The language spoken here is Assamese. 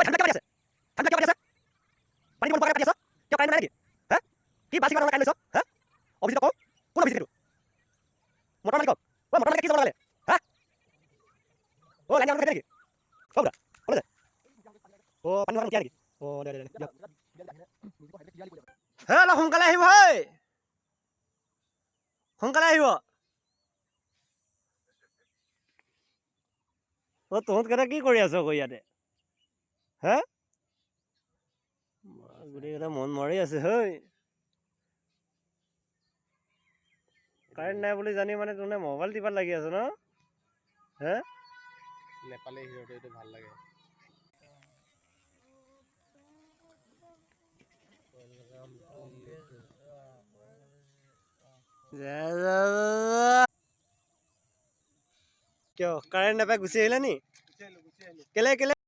ঐ, ধানবিলাক কিয় কাটি আছে? ধানবিলাক কিয় কাটি আছে? পানী দিব নোপোৱাকৈ কাটি আছ কিয়? কাৰেণ্ট নাই নেকি? হা, কি বাছি কাৰেণ্ট লৈছ? হা, অভিজিতক কওঁ। কোন অভিজিত? সেইটো মটৰ মালিকক। ঐ, মটৰ মালিকে কি যাব লগালে? হা, অ' লাইন খাই নেকি? অ' বুঢ়া, ক'লৈ যায়? অ' পানী নোহোৱা নেকি? অ' দে দে দে, দিয়ক। হে, অলপ সোনকালে আহিব হে, সোনকালে আহিব। অ' তহঁত কেইটা কি কৰি আছ আকৌ ইয়াতে? হে, গোটেইকেইটা মন মাৰি আছে হৈ। কাৰেণ্ট নাই বুলি জানি মানে তোনে মোবাইল টিপাত লাগি আছ ন? হে। নেপালী হিৰোটো এইটো ভাল লাগে। কিয় কাৰেণ্ট নাপাই গুচি আহিলা নি? কেলে কেলে?